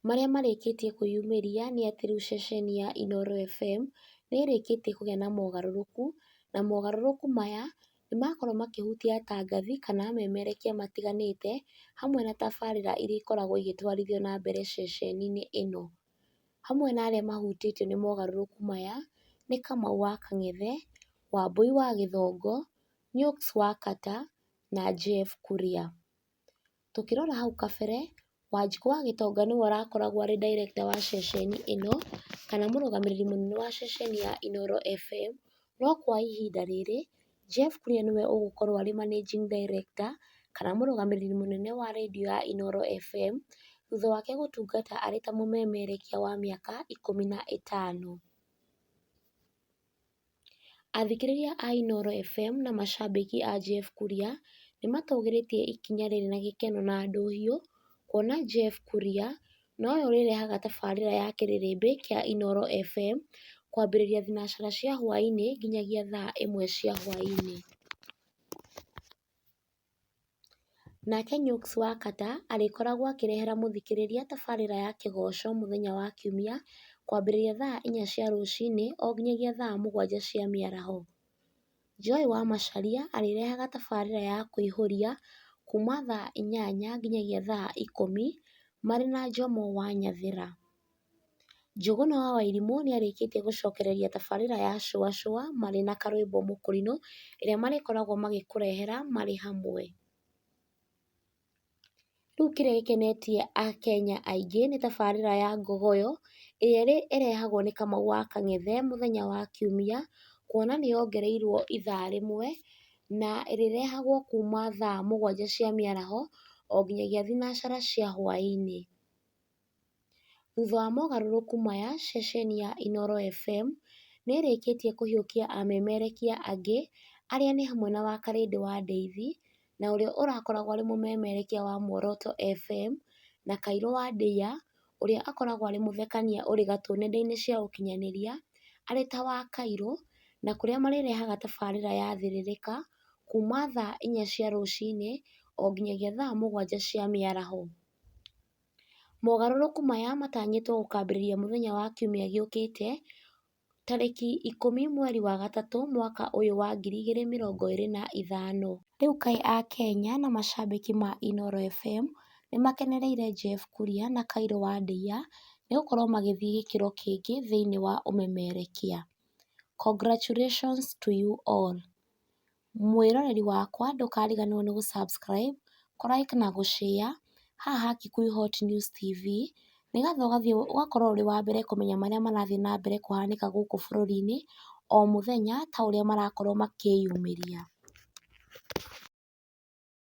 Marĩa marĩkĩtie kwĩyumĩria nĩ atĩ rĩu ceceni ya Inooro FM nĩ ĩrĩkĩtie kũgĩa na mogarũrũku, na mogarũrũku maya nĩ makorwo makĩhutia atangathi kana amemerekia matiganĩte, hamwe na tabarĩra iria ikoragwo igĩtwarithio na mbere ceceni-inĩ ĩno. Hamwe na arĩa mahutĩtio nĩ mogarũrũku maya nĩ Kamau wa Kang'ethe, Wambũi wa Gĩthongo, Nyoks wa Kata na Jeff Kuria. Tũkĩrora hau kabere, Wanjikũ wa Gĩtonga nĩwe ũrakoragwo arĩ director wa ceceni ĩno, kana mũrũgamĩrĩri mũnene wa ceceni ya Inooro FM, no kwa ihinda rĩrĩ, Jeff Kuria nĩwe ũgũkorwo arĩ managing director kana mũrũgamĩrĩri mũnene wa rendio ya Inooro FM, thutha wake gũtungata arĩ ta mũmemerekia wa mĩaka 15. Athikĩrĩria a Inooro FM na macambĩki a Jeff Kuria nĩ matũgĩrĩtie ikinya rĩrĩ na gĩkeno na ndũhiũ, kuona Jeff Kuria nowe ũrĩrehaga tabarĩra ya kĩrĩrĩmbĩ kĩa Inooro FM kwambĩrĩria thinacara cia hwaĩ-inĩ nginyagia thaa ĩmwe cia hwaĩ-inĩ. Nake Nyoks wa Kata arĩkoragwo akĩrehera mũthikĩrĩria tabarĩra ya kĩgoco mũthenya wa kiumia kwambĩrĩria thaa inya cia rũcinĩ o nginyagia thaa mũgwanja cia mĩaraho. Joy wa Macharia arĩrehaga tabarĩra ya kũihũria kuma thaa inyanya nginyagia thaa 10 marĩ na Jomo wa Nyathera. Njũgũna wa Wairimũ nĩarĩkĩtie gũcokereria tabarĩra ya Shũa Shũa marĩ na Karwĩmbo Mũkũrinũ ĩrĩa marĩkoragwo magĩkũrehera marĩ hamwe. Rĩu kĩrĩa gĩkenetie akenya aingĩ nĩ tabarĩra ya Ngogoyo ĩrĩa ĩrehagwo nĩ Kamau wa Kang'ethe mũthenya wa kiumia, kuona nĩ yongereirwo ithaa rĩmwe na ĩrĩrehagwo kuma thaa mũgwanja cia mĩaraho o nginyagia thinacara cia hwaĩ-inĩ. Thutha wa mogarũrũku maya, ceceni ya Inooro FM nĩ ĩrĩkĩtie kũhiũkia amemerekia angĩ arĩa nĩ hamwe na Wakarĩndĩ wa Ndeithi na ũrĩa ũrakoragwo arĩ mũmemerekia wa Muoroto FM, na Kairũ wa Ndeiya ũrĩa akoragwo arĩ mũthekania ũrĩ gatũ nenda-inĩ cia ũkinyanĩria arĩ ta Wakairũ, na kũrĩa marĩrehaga tabarĩra ya Thĩrĩrĩka kuma thaa inya cia rũcinĩ o nginyagia thaa mũgwanja cia mĩaraho. Mogarũrũku maya matanyĩtwo gũkambĩrĩria mũthenya wa kiumia gĩũkĩte tarĩki 10 mweri wa gatatũ mwaka ũyũ wa 2025. Rĩu kaĩ akenya na macambĩki ma Inooro FM nĩmakenereire Jeff Kuria na Kairũ wa Ndeiya nĩgũkorwo magĩthiĩ gĩkĩro kĩngĩ thĩinĩ wa ũmemerekia. Congratulations to you all. Mwĩroreri wakwa ndũkariganĩrwo nĩ gũ subscribe, kũ like na gũ share haha ha Kikuyu Hot News TV nĩgetha ũgathiĩ ũgakorwo ũrĩ wa mbere kũmenya marĩa marathiĩ na mbere kũhanĩka gũkũ bũrũri-inĩ o mũthenya ta ũrĩa marakorwo makĩyumĩria.